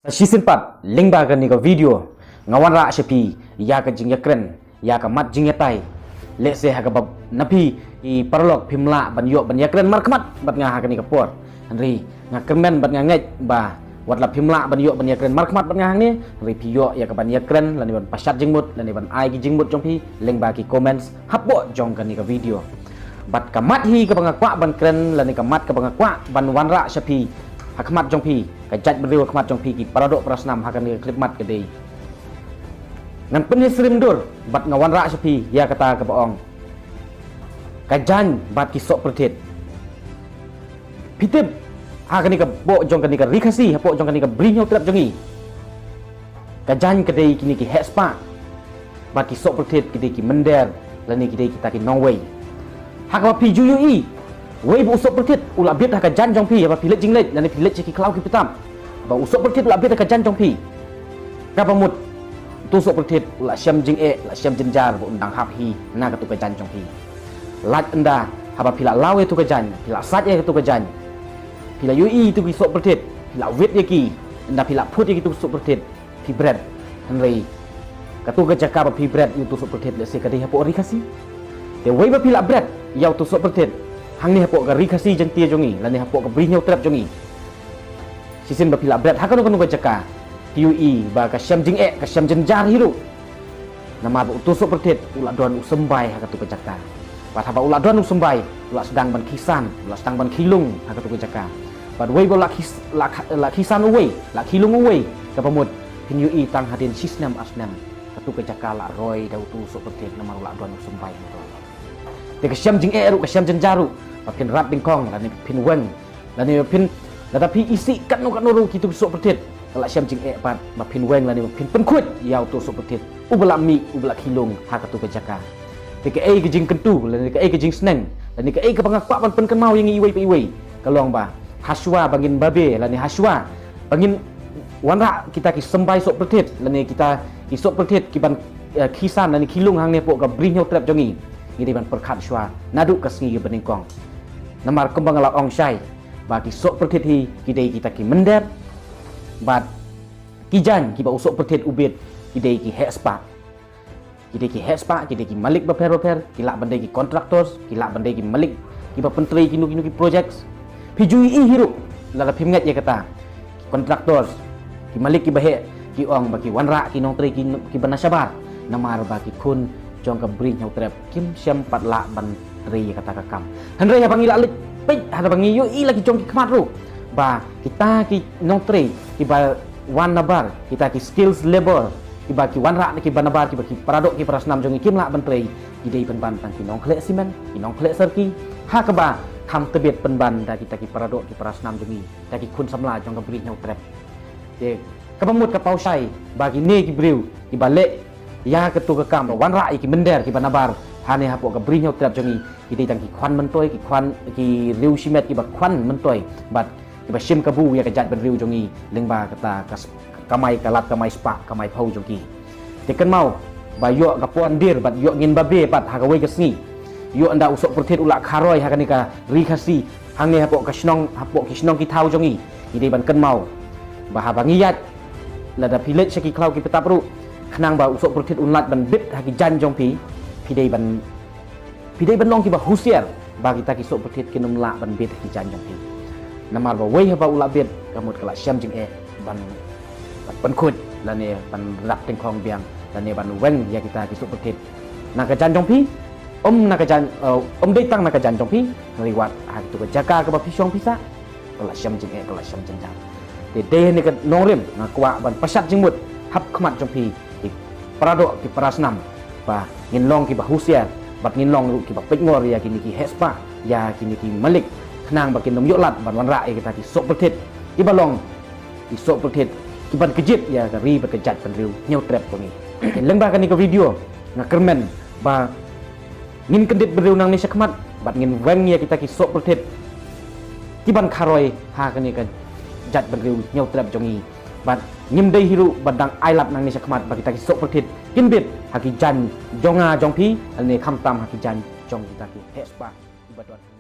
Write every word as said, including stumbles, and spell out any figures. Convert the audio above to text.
Sa shisien pat lyngba kane ka video nga wanrah sha phi ïa ka jingïakren, ïa ka mat jingïatai. Lehse ha kaba na phi i paralok phim lah ban ïoh ban ïakren markhmat bad nga ha kane ka por. Hynrei nga kyrmen bad nga ngeit ba wat la phim lah ban ïoh ban ïakren markhmat bad nga hangne, hynrei phi ïoh ïa ka ban ïakren lane ban pashat jingmut lane ban ai ki jingmut jong phi lyngba ki comments hapoh jong kane ka video. Bad ka mat hi kaba nga kwah ban kren lane ka mat kaba nga kwah ban wanrah sha phi ha khmat jong phi, ka jaitbynriew ha khmat jong phi, ki paradoh parasnam ha kane ka khyllipmat ka dei. Ngan pynïasyriem dur bad nga wanrah sha phi ïa kata kaba ong ka jaiñ bad ki sohpyrthit. Phi tip ha kane ka poh jong kane ka Ri Khasi, hapoh jong kane ka Bri Hynñiewtrep jong ngi, ka jaiñ ka dei kine ki heh spah bad ki sohpyrthit ki dei ki mynder lane ki dei kita ki nongwei. Ha kaba phi ju ïohi wei ba u sohpyrthit u la bit ha ka jaiñ jong phi, haba phi leit jingleit lane phi leit sha ki khlaw ki pytap, ba u sohpyrthit u la bit ha ka jaiñ jong phi. Kaba mut utu u sohpyrthit u la shem jingeh, u la shem jynjar ba un dang hap hi na katu ka jaiñ jong phi. Lait ynda haba phi la law ïa tu ka jaiñ, phi la sait ïa tu ka jaiñ, phi la ïohi ïa tu ki sohpyrthit, phi la wit ïa ki, ynda phi la phut ïa ki tu sohpyrthit, phi bret. Hynrei katu ka jaka ba phi bret ïa tu sohpyrthit lehse ka dei hapoh Ri Khasi. Te wei ba phi la bret ïa tu sohpyrthit hangne hapoh ka Ri Khasi Jaiñtia jong ngi lane hapoh ka Bri Hynñiewtrep jong ngi, shisien ba phi la bret ha kano kano ka jaka, phi ïohi ba ka shem jingeh, ka shem jynjar hi ruh. Namar ba utu sohpyrthit u la don u symbai ha katu ka jaka. Bad haba u la don u symbai, u la sdang ban khisan, u la sdang ban khilung ha katu ka jaka. Bad wei ba u la khis-, la kha-, la khisan uwei, la khilung uwei, kaba mut phin ïohi tang hadien shisnem arsnem katu ka jaka la roi da utu sohpyrthit namar u la don u symbai. Te ka shem jingeh ruh, ka shem jynjar ruh ba phin rat dyngkhong lane phin weng lane phin, lada phi isih katno katno ruh kitu ki sohpyrthit, ka la shem jingeh pat ba phin weng lane ba phin pynkhuid ïa utu sohpyrthit uba la mih, uba la khilung ha katu ka jaka. Te kaei ka jingkyntu lane kaei ka jingsneng lane kaei kaba nga kwah ban pynkynmaw ïa ngi iwei pa iwei, ka long ba hashwa ba ngin babe lane hashwa ba ngin wanrah kita ki symbai sohpyrthit lane kita ki sohpyrthit ki ban, eh, khisan lane khilung hangne hapoh ka Bri Hynñiewtrep jong ngi, ngi dei ban pyrkhat shwa naduh ka sngi kaba nyngkong. Namar kumba nga la ong shai ba ki sohpyrthit hi ki dei kita ki mynder, bad ki jaiñ kiba u sohpyrthit u bit ki dei ki heh spah. Ki dei ki heh spah, ki dei ki malik bapher bapher, ki lah ban dei ki contractors, ki lah ban dei ki malik kiba pyntrei kino kino ki projects. Phi ju ïohi hi ruh lada phim ngeit ïa kata, ki contractors, ki malik kiba heh, ki ong ba ki wanrah ki nongtrei ki, kiba na shabar namar ba ki khun jong ka Bri Hynñiewtrep kim shym pat lah ban trei ïa kata ka kam. Hynrei haba ngi la leit peit, haba ngi ïohi la ki jong ki khmat ruh ba kita ki nongtrei kiba wan nabar, kita ki skills labor kiba ki wanrah na kiba nabar, kiba ki paradoh ki parasnam jong ngi kim lah ban trei, ki dei pynban tang ki nongkhleh simen, ki nongkhleh sarki, ha kaba kham tbit pynban da kita ki paradoh ki parasnam jong ngi, da ki khun samla jong ka Bri Hynñiewtrep. Te kaba mut ka paw shai ba kine ki briew kiba leh ïa katu ka kam ba wanrah ïa ki mynder kiba nabar hangne hapoh ka Bri Hynñiewtrep jong ngi, ki dei tang ki khwan myntoi, ki khwan, ki riew shimet kiba khwan myntoi bad kiba shim kabu ïa ka jaitbynriew jong ngi lyngba kata ka s-, kamai ka lad, kamai spah, kamai phew jong ki. Te kynmaw ba ïoh ka por ndie bad ïoh ngin babe pat ha kawei ka sngi. Ïoh ynda u sohpyrthit u la kharoi ha kane ka Ri Khasi hangne hapoh ka shnong, hapoh ki shnong ki thaw jong ngi, ngi dei ban kynmaw ba haba ngi ïaid, lada phi leit sha ki khlaw ki pytap ruh, khnang ba u sohpyrthit un lait ban bit ha ki jaiñ jong phi, phi dei ban, phi dei ban long kiba husiar ba kita ki sohpyrthit kin ym lah ban bit ha ki jaiñ jong phi. Namar ba wei haba u la bit, ka mut ka la shem jingeh ban, ban pynkhuid lane ban rat tyngkhong biang lane ban weng ïa kita ki sohpyrthit na ka jaiñ jong phi, ym na ka jaiñ, eh, ym dei tang na ka jaiñ jong phi, hynrei wat ha katu ka jaka kaba phi shong phi sah, ka la shem jingeh, ka la shem jynjar. Te dei hangne ka nongrim nga kwah ban pashat jingmut hap khmat jong phi, ki paradoh ki parasnam, ba ngin long kiba husiar bad ngin long ruh kiba peitngor ïa kine ki heh spah, ïa kine ki malik, khnang ba kin ym ïoh lad ban wanrah ïa kita ki sohpyrthit kiba long ki sohpyrthit ki ban kjit ïa ka ri bad ka jaitbynriew Hynñiewtrep jong ngi. Lyngba kane ka video nga kyrmen ba ngin kyndit bynriew nangne shakhmat bad ngin weng ïa kita ki sohpyrthit ki ban kharoi ha kane ka jaitbynriew Hynñiewtrep jong ngi. Bad ngim dei hi ruh ba dang ailad nangne shakhmat ba kita ki sohpyrthit kin bit ha ki jaiñ jong nga jong phi, lane khamtam ha ki jaiñ jong kita ki heh spah kiba don.